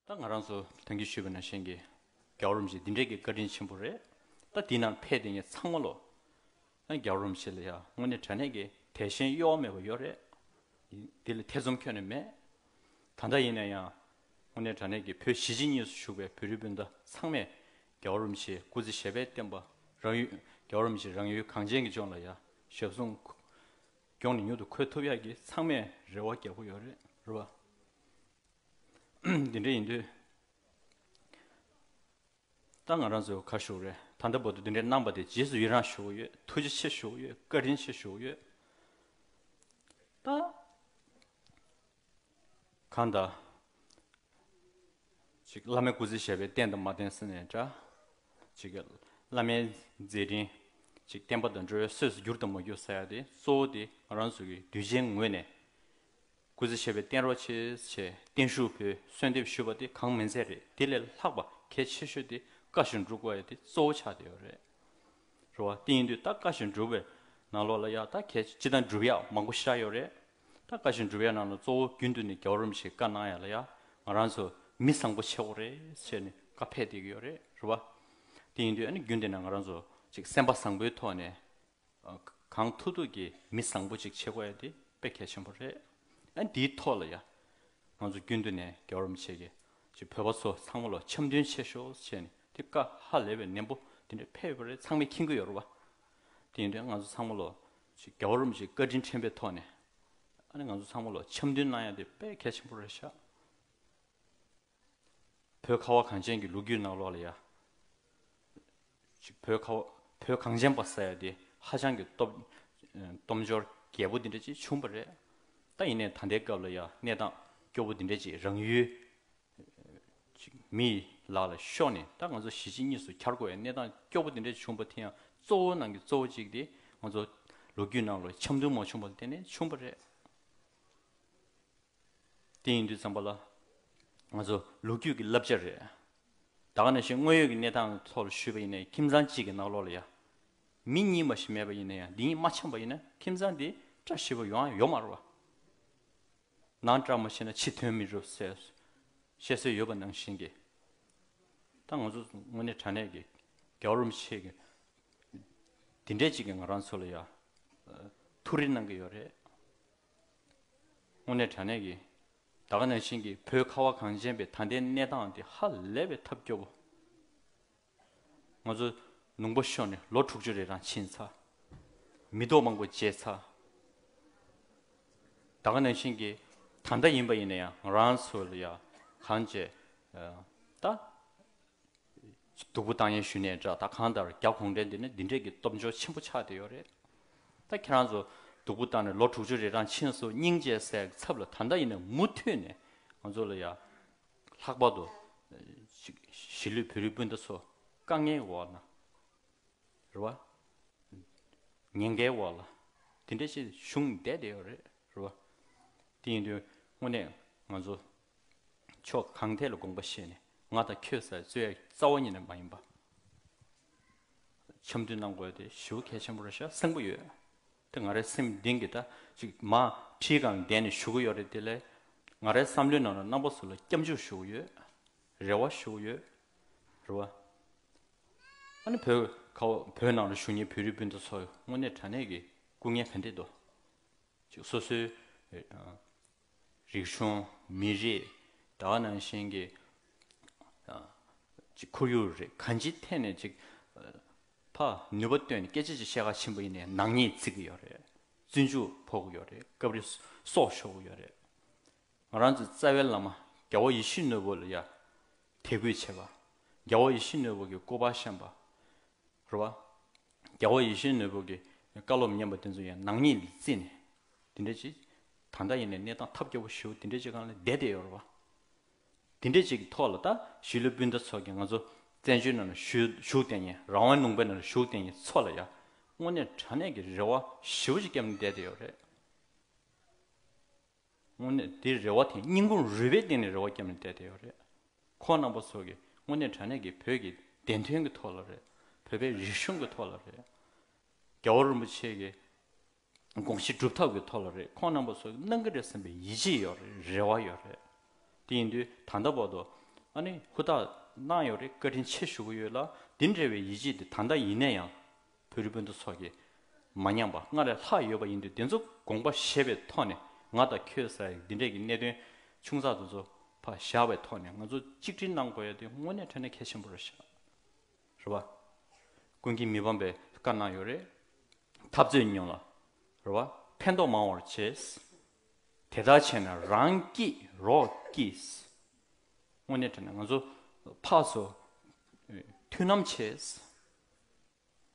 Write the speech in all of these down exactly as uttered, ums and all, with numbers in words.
ད་ང་རང་ཚོ་ད་གིན་ཞུས་པ་ནང་བཞིན་གྱི་རྒྱལ་བ་རིན་པོ་ཆེ་འདི་འདྲའི་གི་བཀའ་དྲིན་ཆེན་པོ་རེད། ད་འདི་ནང་ཕེབས་བསྡད་མཁན་ཚང་མ་ལོ། ཨ་རྒྱལ་བ་རིན་པོ་ཆེ་ལ་ཡ་དངོས་གནས་དྲང་གནས་ཀྱི་དད་ཞེན་གཡོ་བ་མེད་པ་ཡོད་རེད། འདི་ལ་ཐེ་ཚོམ་ཁྱོན་ནས་མེད། ད་ལྟ་ཡིན་ན་ཡང་དངོས་གནས་དྲང་གནས་ཀྱི་བོད་གཞིས་བྱེས་གཉིས་སུ་བཞུགས་པའི་བོད་རིགས་སྤུན་ཟླ་ཚང་མས་རྒྱལ་བ་རིན་པོ་ཆེ་སྐུ་ཚེ་ཞབས་པད་བརྟན་པ། རང་ཡུལ་རྒྱལ་བ་རིན་པོ་ཆེ་རང་ཡུལ་གངས་ཅན་གྱི་ལྗོངས་ལ་ཡ་ཞབས་ཟུང་མགྱོགས་ནས་མྱུར་དུ་འཁོད་ཐུབ་ཡག་གི་ཚང་མས་རེ་བ་རྒྱག་གི་ཡོད་རེད། རེད་བ། འདི་འདྲ་ཡིན་དུས། ད་ང་རང་ཚོས་ག་ཞུ་རེད། ད་ལྟ་བར་དུ་འདི་འདྲའི་གནང་བ་དེ་རྗེས་སུ་ཡི་རང་ཞུ་གི་ཡོད། ཐུགས་རྗེ་ཆེ་ཞུ་གི་ཡོད། བཀའ་དྲིན་ཆེ་ཞུ་གི་ཡོད། ད་གང་ལྟར་ཅིག་བླ་མའི་སྐུ་ཚེ་ཞབས་པད་བརྟན་དང་མ་བརྟན་ཟེར་ནས་འདྲ། ཅིག་བླ་མའི་མཛད་འཕྲིན་ཅིག་བསྟན་པ་དང་འགྲོ་བའི་གསོས་སུ་གྱུར་དང་མ་གྱུར་ཟེར་ཡ་དེ་གཙོ་བོ་དེ་ང་རང་ཚོ་གི་གདུལ་བྱའི་ངོས་ནས། སྐུ་ཚེ་ཞབས་པད་བརྟན་རོགས་བྱེད་ཅེས་བརྟན་བཞུགས་ཕུལ། གསོལ་འདེབས་ཞུས་པ་དེ་གང་མིན་ཚད་རེད། དེ་ལས་ལྷག་པ་གལ་ཆེ་ཤོས་དེ་བཀའ་བཞིན་སྒྲུབ་དགོས་ཡ་དེ་གཙོ་བོ་ཆགས་བསྡད་ཡོད་རེད། རེད་བ། དེ་ཡིན་དུས་ད་བཀའ་བཞིན་སྒྲུབ་པའི་ནང་ལོགས་ལ་ཡ་ད་གལ་ཆེ་སྤྱིར་བཏང་སྒྲུབ་ཡག་མང་པོ་ཞེ་དྲག་ཡོད་རེད། ད་བཀའ་བཞིན་སྒྲུབ་ཡག་ནང་ལ་གཙོ་བོ་རྒྱུན་དུ་ནས་རྒྱལ་བ་རིན་པོ་ཆེས་བཀའ་གནང་ཡ་ལ་ཡ་ང་རང་ཚོ་མི་བཟང་པོ་བྱེད་དགོས་རེད་ཟེར་ནས་བཀའ་ཕེབས་བསྡད་ཀྱི་ཡོད་རེད། རེད་བ། དེ་ཡིན་དུས་ཨ་ནི་རྒྱུན་དུ་ནས་ང་རང་ཚོ་ཅིག་སེམས་པ་བཟང་པོའི་ཐོག་ནས། གང་ཐུབ་ཐུབ་ཀྱིས་མི་བཟང་པོ་ཅིག་བྱེད་དགོས་ཡ་དེ་དཔེ་གལ་ཆེན་པོ་རེད། ཨ་འདིའི་ཐོག་ལ་ཡ། ང་ཚོ་རྒྱུན་དུ་ནས་རྒྱལ་བ་རིན་པོ་ཆེ་གི་ཅིག་བོད་པ་ཚོ་ཚང་མ་ལ་འཆམ་མཐུན་བྱེད་ཤོག་ཟེར་ནས་དེ་བཀའ་ཧ་ལས་པའི་ནན་པོ་དེ་འདྲ་ཕེབས་པ་རེད། ཚང་མས་མཁྱེན་གྱི་ཡོད་རེད་བ། དེ་ཡིན་དུས་ང་ཚོ་ཚང་མ་ལ་ཅིག་རྒྱལ་བ་རིན་པོ་ཆེའི་བཀའ་དྲིན་དྲན་པའི་ཐོག་ནས། ཨ་ནི་ང་ཚོ་ཚང་མ་ལ་འཆམ་མཐུན་གནང་ཡ་དེ་དཔེ་གལ་ཆེན་པོ་རེད་ཤག་བོད་ཁ་བ་གངས་ཅན་གྱི་ལོ་རྒྱུས་ནང་ལོགས་ལ་ཡ། ཅིག་བོད་ཁ་བ་བོད་གངས་ཅན་པ་ཟེར་ཡ་དེ་ཧ་ཅང་གི་སྟོབས་སྟོབས་འབྱོར་རྒྱས་པོ་འདི་འདྲ་ཅིག་བྱུང་བ་རེད། ད་ཡིན་ནའི་ད་ལྟའི་སྐབས་ལ་ཡ་གནས་སྟངས་སྐྱོ་པོ་འདི་འདྲ་ཅིག་རང་ཡུལ་ཅིག་མིའི་ལག་ལ་ཤོར་ནས་ད་ང་ཚོ་གཞིས་བྱེས་གཉིས་སུ་གྱར་དགོས་པའི་གནས་སྟངས་སྐྱོ་པོ་འདི་འདྲ་ཅིག་བྱུང་བ་དེ་ཡང་གཙོ་བོ་ནང་གི་གཙོ་བོ་གཅིག་དེ་ང་ཚོ་ལོ་རྒྱུས་ནང་ལ་འཆམ་མཐུན་མ་བྱུང་བ་ལ་བརྟེན་ནས་བྱུང་བ་རེད། དེ་ཡིན་དུས་ཙམ་པ་ལ། ང་ཚོ་ལོ་རྒྱུས་ཀྱི་བསླབ་བྱ་རེད། ད་ག་ནང་བཞིན་དངོས་ཡོད་ཀྱི་གནས་སྟངས་ཐོག་ལ་ཞུས་པ་ཡིན་ནའི་ཁྱིམ་ཚང་གཅིག་གི་ནང་ལོགས་ལ་ཡ། མི་གཉིས་མ་ཞིག་མེད་པ་ཡིན་ན་ཡང་འདི་གཉིས་མ་འཆམ་པ་ཡིན་ན་ཁྱིམ་ཚང་འདི་བཀྲ་ཤིས་པ་ཡོང་ཡ་ཡོད་མ་རེད་བ། ནང་བཀྲ་མ་ཤིས་ན་ཕྱི་དོན་མི་འགྲུབ་ཟེར། བཤད་སྲོལ་ཡོད་པ་ནང་བཞིན་གྱི། ད་ང་ཚོ་དངོས་གནས་དྲང་གནས་ཀྱི་རྒྱལ་བ་རིན་པོ་ཆེ་གི་འདི་འདྲས་ཅིག་གིས་ང་རང་ཚོ་ལ་ཡ་ཐུགས་རེ་གནང་གི་ཡོད་རེད། དངོས་གནས་དྲང་གནས་ཀྱི་ད་ག་ནང་བཞིན་གྱི་བོད་ཁ་བ་གངས་ཅན་པའི་ད་ལྟའི་གནས་སྟངས་དེ་ཧ་ལས་པའི་ཐབས་སྐྱོ་པོ། ང་ཚོ་ལུང་པ་ཤོར་ནས་ལོ་དྲུག་ཅུ་རེ་གྲངས་ཕྱིན་ཚར། མི་ཐོག་མང་པོ་བརྗེད་ཚར། ད་ག་ནང་བཞིན་གྱི་ད་ལྟ་ཡིན་པ་ཡིན་ན་ཡང་ང་རང་ཚོ་ལ་ཡ་གང་བྱས་ད། སྡུག་པོ་བཏང་ཡས་ཞུ་ནས་འདྲ། ད་གང་ལྟར་རྒྱ་གུང་ཁྲན་འདི་ནི་འདི་འདྲས་ཀྱི་སྟོབས་འབྱོར་ཆེན་པོ་ཆགས་བསྡད་ཡོད་རེད། ད་ཁྱེད་རང་ཚོ་སྡུག་པོ་བཏང་ནས་ལོ་དྲུག་ཅུ་རེ་གྲངས་ཕྱིན་སོང་། སྙིང་རྗེ་ཟེར་ཚབ་ལ་ད་ལྟ་ཡིན་ན་མུ་མཐུད་ནས་ང་ཚོ་ལ་ཡ་ལྷག་པར་དུ་ཅིག་གཞིས་ལུས་བོད་རིགས་སྤུན་ཟླ་ཚོ་དཀའ་ངལ་འོག་ན། རེད་བ། ཉེན་ཁའི་འོག་ལ་དེ་འདྲ་ཞིག་བྱུང་བསྡད་བསྡད་ཡོད་རེད། རེད་བ། དེ་ཡིན་དུས་དངོས་གནས་ང་ཚོ་ཕྱོགས་གང་ཐད་ལ་དགོངས་པ་བཞེས་ནས་ང་དང་ཁྱོད་ཟེར་རྩོད་ཡ་རྩ་བ་ཉིད་ནས་མ་ཡིན་པ། འཆམ་མཐུན་གནང་དགོས་དེ་ཞེ་པོ་གལ་ཆེན་པོ་རེད་ཤག་གསལ་པོ་ཡོད། དེ་ང་རའི་སེམས་གཏིང་གི་ད་ཅིག་མ་ཁྲིའི་སྒང་བསྡད་ནས་ཞུ་གི་ཡོད་རེད། དེ་ལས་ང་རའི་བསམ་བློའི་ནང་ལ་རྣམ་པ་ཚོ་ལ་སྐྱབས་འཇུག་ཞུ་གི་ཡོད། རེ་བ་ཞུ་གི་ཡོད། རེད་བ། ཨ་ནི་བོད་ཁ་བ་བོད་ནང་ལ་བཞུགས་མཁན་བོད་རིགས་སྤུན་ཟླ་ཚོ་དངོས་གནས་དྲང་གནས་ཀྱི་སྐུ་ངལ་ག་འདྲས་འདུག་ཅིག་སོ་སོའི་ཨ་རིག་གཞུང་མི་རིགས་ད་ག་ནང་བཞིན་གྱི་ཨ་ཅིག་ཁོར་ཡུག་རེད། གང་ཅིའི་ཐད་ནས་ཅིག་ཨ་ཕར་ནུས་པ་བཏོན་ནས་སྐད་ཆ་ཅིག་བཤད་ག་ཕྱིན་པ་ཡིན་ནའི་ནག་ཉེས་བརྩི་གི་ཡོད་རེད། བཙོན་འཇུག་ཕོག་གི་ཡོད་རེད། སྐབས་རེ་སྲོག་ཤོར་གི་ཡོད་རེད། ང་རང་ཚོའི་རྩ་བའི་བླ་མ་རྒྱལ་བ་ཡིད་བཞིན་ནོར་བུ་ལ་ཡ་དད་གུས་བྱེད་པ། རྒྱལ་བ་ཡིད་བཞིན་ནོར་བུ་གི་སྐུ་པར་བཤམས་པ། རེད་བ། རྒྱལ་བ་ཡིད་བཞིན་ནོར་བུ་གི་བཀའ་སློབ་ཉན་པ་དེ་ཚོ་ཡང་ནག་ཉེས་ལ་བརྩིས་ནས་དེ་འདྲ་ཅིག་ད་ལྟ་ཡིན་ནའི་གནས་སྟངས་ཐབས་སྐྱོ་པོ་ཞེ་པོ་དེ་འདྲ་ཅིག་སྒང་ལ་བསྡད་བསྡད་ཡོད་རེད་བ། དེ་འདྲ་ཅིག་གི་ཐོག་ལ་ད་གཞིས་ལུས་སྤུན་ཟླ་ཚོ་གིས་ང་ཚོ་བཙན་བྱོལ་ནང་ལ་བཞུགས་བཞུགས་བསྡད་མཁན་རང་དབང་ལུང་པའི་ནང་ལ་བཞུགས་བསྡད་མཁན་ཚོ་ལ་ཡ་དངོས་གནས་དྲང་གནས་ཀྱི་རེ་བ་ཞེ་པོ་ཅིག་བརྒྱབ་ནས་བསྡད་བསྡད་ཡོད་རེད། དངོས་གནས་དེ་རེ་བ་དེ་སྙིང་ཁུང་རུས་པའི་གཏིང་ནས་རེ་བ་བརྒྱབ་ནས་བསྡད་བསྡད་ཡོད་རེད། ཁོང་རྣམ་པ་ཚོ་གིས་དངོས་གནས་དྲང་གནས་ཀྱི་བོད་ཀྱི་བདེན་དོན་གྱི་ཐོག་ལ་རེད། བོད་པའི་རིག་གཞུང་གི་ཐོག་ལ་རེད། རྒྱལ་བ་རིན་པོ་ཆེ་གི་དགོངས་གཞི་སྒྲུབ་ཐབས་ཀྱི་ཐོག་ལ་རེད། ཁོང་རྣམ་པ་ཚོ་གནང་གི་རེད་བསམ་པའི་ཡིད་ཆེས་ཡོད་རེད། རེ་བ་ཡོད་རེད། དེ་ཡིན་དུས་ད་ལྟ་བར་དུ་ ཨ་ནི་ཧུར་ཐག་གནང་ཡོད་རེད། བཀའ་དྲིན་ཆེ་ཞུ་གི་ཡོད་ལ། འདི་འདྲ་བའི་ཡིད་ཆེས་དེ་ད་ལྟ་ཡིན་ན་ཡང་བོད་རིགས་སྤུན་ཟླ་ཚོ་གིས་མ་ཉམས་པ། སྔར་ལས་ལྷག་ཡོད་པ་ཡིན་དུས། དེ་ཚོ་དགོངས་པ་བཞེས་པའི་ཐོག་ནས། ང་དང་ཁྱོད་ཟེར་ཡག་འདི་འདྲས་ཀྱི་གནད་དོན་ཆུང་ཙག་དེ་ཚོ་ཕར་བཞག་པའི་ཐོག་ནས། ང་ཚོ་གཅིག་སྒྲིལ་གནང་དགོས་ཡ་དེ་དངོས་གནས་དྲང་གནས་གལ་ཆེན་པོ་རེད་ཤག་རེད་བ། ཀུན་མཁྱེན་མི་ཕམ་པས་བཀའ་གནང་ཡོད་རེད། འཐབ་རྩོད་མྱོང་ལ། རེད་བ། ཕན་ཐོགས་མང་བར་བྱེད། དེ་ལྟར་བྱས་ན་རང་སྐྱིད་རོགས་སྐྱིད། དངོས་གནས་དྲང་གནས་ང་ཚོ་ཕར་ཚུར་མཐུན་ལམ་བྱེད།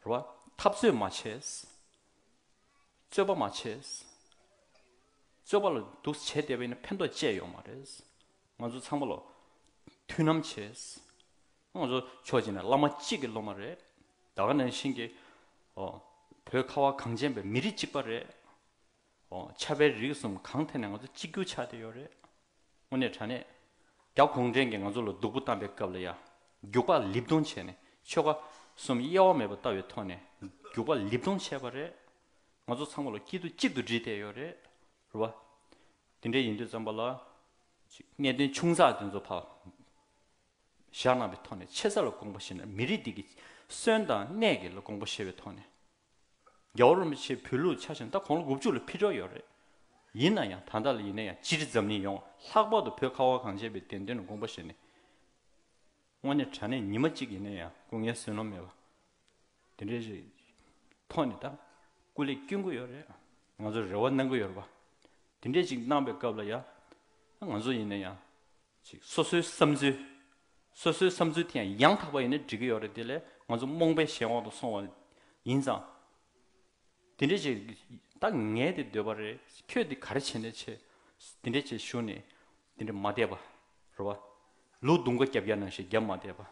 རེད་བ། འཐབ་རྩོད་མ་བྱེད། རྩོད་པ་མ་བྱེད། རྩོད་པ་ལ་འདུག་བྱས་བསྡད་པ་ཡིན་ན་ཕན་ཐོགས་ཅི་ཡང་ཡོད་མ་རེད། ང་ཚོ་ཚང་མ་ལ་མཐུན་ལམ་བྱེད། ང་ཚོ་ཕྱོགས་གཅིག་ནས་བླ་མ་གཅིག་གི་སློབ་མ་རེད། ད་ག་ནང་བཞིན་གྱི། ཨོ། བོད་ཁ་བ་གངས་ཅན་པའི་མི་རིགས་གཅིག་པ་རེད། ཨོ། ཆབ་དཔལ་རིག་གསུམ་གང་ཐད་ནས་ང་ཚོ་གཅིག་གྱུར་ཆགས་བསྡད་ཡོད་རེད། དངོས་གནས་དྲང་གནས། རྒྱ་གུང་ཁྲན་གྱིས་ང་ཚོ་ལ་སྡུག་པོ་བཏང་པའི་སྐབས་ལ་ཡ། རྒྱུག་པ་ལིབ་རྡུང་བྱས་ནས། ཆོལ་ཁ་གསུམ་དབྱེ་བ་མེད་པར་ལྟ་བའི་ཐོག་ནས་རྒྱུག་པ་ལིབ་རྡུང་བྱས་པ་རེད། ང་ཚོ་ཚང་མ་ལ་སྐྱིད་སྡུག་གཅིག་ཏུ་སྒྲིལ་བསྡད་ཡོད་རེད། རེད་བ། དེ་འདྲ་ཡིན་དུས་ཙམ་པ་ལ། གནད་དོན་ཆུང་ཙག་དེ་ཚོ་ཕར་བཞག་གནང་བའི་ཐོག་ནས། ཆེ་ས་ལ་དགོངས་པ་བཞེས་ནས། མི་རིགས་འདི་གི་གསོན་དང་གནས་ཀྱི་ལ་དགོངས་པ་བཞེས་པའི་ཐོག་ནས། རྒྱལ་བ་རིན་པོ་ཆེ་བོད་ལུགས་ཆ་བཞག་ན་ད་དགུང་ལོ་དགུ་བཅུ་ལ་ཕེབས་འགྲོ་ཡོད་རེད། ཡིན་ན་ཡང་ད་ལྟ་ལ་ཡིན་ན་ཡང་། སྤྱིར་འཛམ་གླིང་ཡོངས། ལྷག་པར་དུ་བོད་ཁ་བ་གངས་ཅན་པའི་བདེན་དོན་ལ་དགོངས་པ་བཞེས་ནས། དངོས་གནས་དྲང་གནས་ཉི་མ་གཅིག་ཡིན་ན་ཡང་སྐུ་ངལ་བསོད་ནམས་མེད་པ། དེ་འདྲའི་ཞིག་ཐོག་ནས་ད་སྐུ་ལས་བསྐྱོན་གྱི་ཡོད་རེད། ང་ཚོ་རེ་བ་གནང་གི་ཡོད་རེད་པ། དེ་འདྲའི་ཞིག་གནང་པའི་སྐབས་ལ་ཡ། ང་ཚོ་ཡིན་ན་ཡང་ཅིག་སོ་སོའི་བསམ་ཚུལ། སོ་སོའི་བསམ་ཚུལ་དེ་ཡང་ཡང་དག་པ་ཡིན་ན་འགྲིག་གི་ཡོད་རེད། དེ་ལས་ང་ཚོ་རྨོངས་པའི་གཞན་དབང་དུ་སོང་བ་ཡིན་ཙང་། དེ་འདྲ་ཅིག་ད་ངས་དེ་འདོད་པ་རེད། ཁྱོད་དེ་ག་རེ་བྱས་ནས་བྱས། དེ་འདྲ་ཅིག་ཞུ་ནས་དེ་འདྲ་མ་བསྡད་པ། རེད་བ། ལུག་དུང་དཀར་རྒྱབ་རྒྱབ་ནང་བཞིན་རྒྱབ་མ་བསྡད་པ།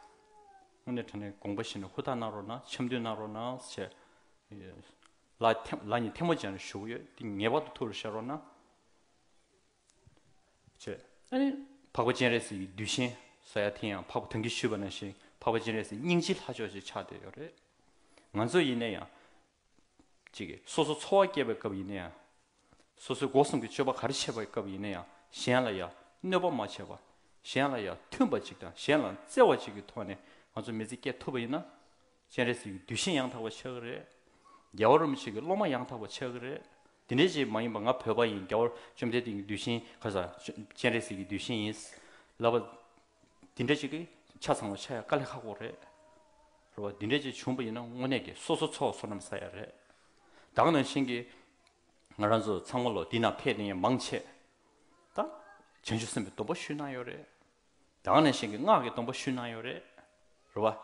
དངོས་གནས་དྲང་གནས་དགོངས་པ་བཞེས་ནས་ཧུར་ཐག་གནང་རོགས་གནང་། འཆམ་མཐུན་གནང་རོགས་གནང་ཞེས། ལ་ཐེ་ལ་ཉིན་ཐལ་མོ་སྦྱར་ནས་ཞུ་གི་ཡོད། དེ་ངེས་པར་དུ་ཐུགས་ལ་བཞག་རོགས་གནང་། བྱས། ཨ་ནི་འཕགས་པ་སྤྱན་རས་གཟིགས་ཀྱི་གདུལ་ཞིང་ཟེར་ཡ་དེ་ཡང་འཕགས་པ་ད་གིན་ཞུས་པ་ནང་བཞིན་འཕགས་པ་སྤྱན་རས་གཟིགས་སྙིང་རྗེའི་ལྷ་མཆོག་ཅིག་ཆགས་བསྡད་ཡོད་རེད། ང་ཚོ་ཡིན་ན་ཡང་ཅིག་གིས་སོ་སོ་འཚོ་བ་སྐྱེལ་བའི་སྐབས་ཡིན་ན་ཡང་། སོ་སོའི་སྒོ་གསུམ་གྱི་སྤྱོད་པ་ག་རེ་བྱེད་པའི་སྐབས་ཡིན་ན་ཡང་། གཞན་ལ་ཡང་གནོད་པ་མ་བྱས་པ། གཞན་ལ་ཡང་མཐུན་པ་ཅིག་དང་གཞན་ལ་བརྩེ་བ་ཅིག་གི་ཐོག་ནས་ང་ཚོ་མི་ཚེ་སྐྱེལ་ཐུབ་པ་ཡིན་ན། སྤྱན་རས་གཟིགས་ཀྱི་གདུལ་ཞིང་ཡང་དག་པ་ཆགས་ཀྱི་རེད། རྒྱལ་བ་རིན་པོ་ཆེ་གི་སློབ་མ་ཡང་དག་པ་ཆགས་ཀྱི་རེད། དེ་འདྲའི་ཅིག་མ་ཡིན་པ། ང་བོད་པ་ཡིན། རྒྱལ་བ་བཅོམ་ལྡན་འདས་ཀྱི་གདུལ་ཞིང་ག་ས་སྤྱན་རས་གཟིགས་ཀྱི་གདུལ་ཞིང་ཡིན་ལབ་པ། དེ་འདྲ་ཅིག་གི་ཆ་ཚང་བ་ཆགས་ཡ་དཀའ་ལས་ཁག་པོ་རེད། རེད་བ། དེ་འདྲ་ཅིག་བྱུང་པ་ཡིན་ན་དངོས་གནས་ཀྱི་སོ་སོ་འཚོ་བ་བསོད་ནམས་བསགས་ཡ་རེད། ད་ག་ནང་བཞིན་གྱི་ང་རང་ཚོ་ཚང་མ་ལོ་འདི་ན་ཕེབས་ནས་མང་ཆེ་ད་བྱང་ཆུབ་སེམས་དཔའི་སྡོམ་པ་ཞུས་གནང་ཡོད་རེད། ད་ག་ནང་བཞིན་གྱི་སྔགས་ཀྱི་སྡོམ་པ་ཞུས་གནང་ཡོད་རེད། རེད་བ།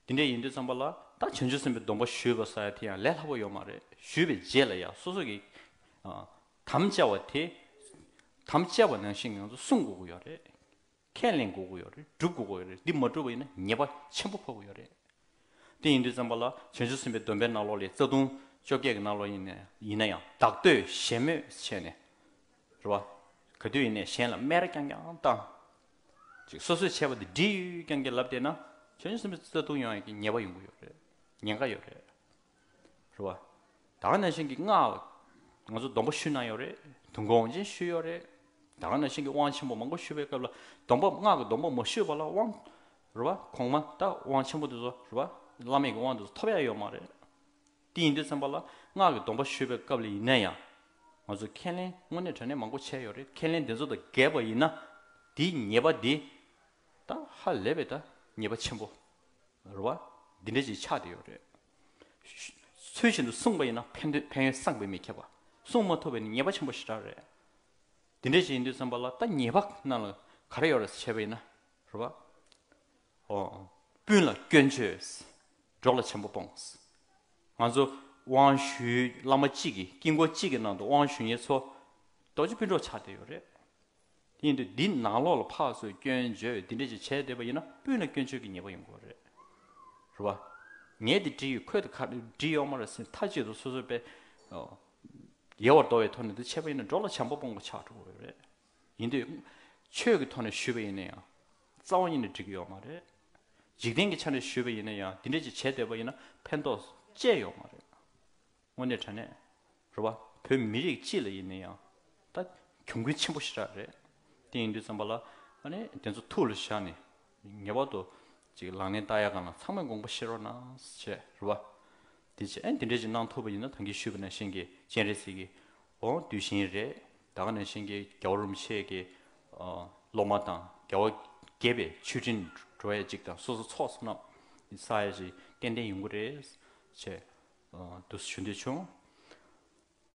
དེ་འདྲ་ཡིན་དུས་ཙམ་པ་ལ་ད་བྱང་ཆུབ་སེམས་དཔའི་སྡོམ་པ་ཞུས་པ་ཟེར་ཡ་དེ་ཡང་ལས་སླ་པོ་ཡོད་མ་རེད། ཞུས་པའི་རྗེས་ལ་ཡང་སོ་སོ་གི་ཨ་དམ་བཅའ་བ་དེ། དམ་བཅའ་བ་ནང་བཞིན་ང་ཚོ་སྲུང་དགོས་ཀྱི་ཡོད་རེད། ཁས་ལེན་དགོས་ཀྱི་ཡོད་རེད། སྒྲུབ་དགོས་ཀྱི་ཡོད་རེད། འདི་མ་བསྒྲུབས་པ་ཡིན་ན་ཉེས་པ་ཆེན་པོ་ཕོག་གི་ཡོད་རེད། དེ་ཡིན་དུས་ཙམ་པ་ལ་བྱང་ཆུབ་སེམས་དཔའི་སྡོམ་པའི་ནང་ལོགས་ལས་རྩ་ལྟུང་བཅོ་བརྒྱད་ཀྱི་ནང་ལོགས་ཡིན་ན་ཡིན་ན་ཡང་བདག་བསྟོད་ཞེན་མོས་བྱས་ནས། རེད་བ། ག་དུས་ཡིན་ནའི་གཞན་ལ་སྨད་ར་རྐྱང་རྐྱང་བཏང་། ཅིག་སོ་སོས་བྱས་པ་དེ་འགྲིག་རྐྱང་རྐྱང་ལབ་བསྡད་ན། བྱང་ཆུབ་སེམས་དཔའི་རྩ་ལྟུང་ཡོང་ཡག་གི་ཉེས་པ་ཡོང་གི་ཡོད་རེད། ཉེན་ཁ་ཡོད་རེད། རེད་བ། ད་ག་ནང་བཞིན་གྱི་སྔགས་ང་ཚོ་སྡོམ་པ་ཞུས་གནང་ཡོད་རེད། དུས་འཁོར་དབང་ཆེན་ཞུས་ཡོད་རེད། ད་ག་ནང་བཞིན་གྱི་དབང་ཆེན་པོ་མང་པོ་ཞུས་པའི་སྐབས་ལ་སྡོམ་པ། སྔགས་ཀྱི་སྡོམ་པ་མ་ཞུས་པ་ལ་དབང་། རེད་བ། གོང་མ་ད་དབང་ཆེན་པོ་དེ་ཚོ། རེད་བ། བླ་མེད་ཀྱི་དབང་དེ་ཚོ་ཐོབ་ཡ་ཡོད་མ་རེད། དེ་ཡིན་དུས་ཙམ་པ་ལ་སྔགས་ཀྱི་སྡོམ་པ་ཞུས་པའི་སྐབས་ལ་ཡིན་ན་ཡང་། ང་ཚོ་ཁས་ལེན་དངོས་གནས་དྲང་གནས་མང་པོ་བྱས་ཡོད་རེད། ཁས་ལེན་དེ་ཚོ་དང་འགལ་བ་ཡིན་ན། དེའི་ཉེས་པ་དེ་ད་ཧ་ལས་པའི་ད་ཉེས་པ་ཆེན་པོ། རེད་བ། འདི་འདྲ་ཅིག་ཆགས་བསྡད་ཡོད་རེད། ཚུལ་བཞིན་དུ་བསྲུངས་པ་ཡིན་ན་ཕན་ཐོགས་ཕན་ཡོན་བསམ་གྱིས་མི་ཁྱབ་པ། བསྲུང་མ་ཐུབ་པ་ཡིན་ན་ཉེས་པ་ཆེན་པོ་ཞེ་དྲག་རེད། འདི་འདྲ་ཅིག་ཡིན་དུས་ཙམ་པ་ལ་ད་ཉེས་པ་ནང་ལ་ག་རེ་ཡོད་རེད་ཟེར་བྱས་པ་ཡིན་ན། རེད་བ། ཨོ། སྤུན་ལ་སྐྱོན་བརྗོད། འགྲོ་ལ་བྱམས་པ་སྤོང་། ང་ཚོ་དབང་ཞུས། བླ་མ་གཅིག་གི་དཀྱིལ་འཁོར་གཅིག་གི་ནང་དུ་དབང་ཞུ་མཁན་ཚོ་རྡོ་རྗེ་སྤུན་གྲོགས་ཆགས་བསྡད་ཡོད་རེད། དེ་ཡིན་དུས་འདི་ནང་ལོགས་ལ་ཕར་ཚུར་སྐྱོན་བརྗོད་འདི་འདྲ་ཅིག་བྱས་བསྡད་པ་ཡིན་ན་སྤུན་ལ་སྐྱོན་བརྗོད་ཀྱི་ཉེས་པ་ཡོང་གི་རེད། རེད་བ། ངས་འདི་འགྲིག་ཡོད། ཁོས་འདི་ག་འགྲིག་ཡོད་མ་རེད་ཟེར་མཐའ་གཅིག་ཏུ་སོ་སོ་པས་ཡལ་བར་འདོར་བའི་ཐོག་ནས་འདི་བྱས་པ་ཡིན་ན་འགྲོ་ལ་བྱམས་པ་སྤོང་བ་ཆགས་འགྲོ་གི་རེད། ཡིན་དུས་ཆོས་ཀྱི་ཐོག་ནས་ཞུས་པ་ཡིན་ན་ཡང་རྩ་བ་ཉིད་ནས་འགྲིག་གི་ཡོད་མ་རེད། འཇིག་རྟེན་གྱི་ཆ་ནས་ཞུས་པ་ཡིན་ན་ཡང་འདི་འདྲ་ཅིག་བྱས་བསྡད་པ་ཡིན་ན་ཕན་ཐོགས་ཅི་ཡང་ཡོད་མ་རེད། དངོས་གནས་དྲང་གནས། རེད་བ། བོད་མི་རིགས་སྤྱི་ལ་ཡིན་ན་ཡང་ད་གྱོང་གུན་ཆེན་པོ་ཞེ་དྲག་རེད། དེ་ཡིན་དུས་ཙམ་པ་ལ་ ཨ་ནི་དེ་ཚོ་ཐུགས་ལ་བཞག་ནས་ངེས་པར་དུ་ཅིག་ལག་ལེན་བསྟར་ཡ་གང་ལ་ཚང་མས་དགོངས་པ་བཞེས་རོགས་གནང་ཞེས་རེད་བ། དེ་བྱས་ཨ་ནི་དེ་འདྲས་ཅིག་གནང་ཐུབ་པ་ཡིན་ན་ད་གིན་ཞུས་པ་ནང་བཞིན་གྱི་སྤྱན་རས་གཟིགས་ཀྱི་འོ་གདུལ་ཞིང་རེད། ད་ག་ནང་བཞིན་གྱི་རྒྱལ་བ་རིན་པོ་ཆེ་གི་ཨ་སློབ་མ་དང་རྒྱལ་བ་དགྱེས་པའི་མཆོད་སྤྲིན་འགྲོ་ཡ་ཅིག་དང་སོ་སོ་ཚོགས་བསོད་ནམས་བསགས་ཡ་ཅིག་ཏན་ཏན་ཡོང་གི་རེད་ཅེས་ཨ་འདུག་ཞུ་འདོད་བྱུང་།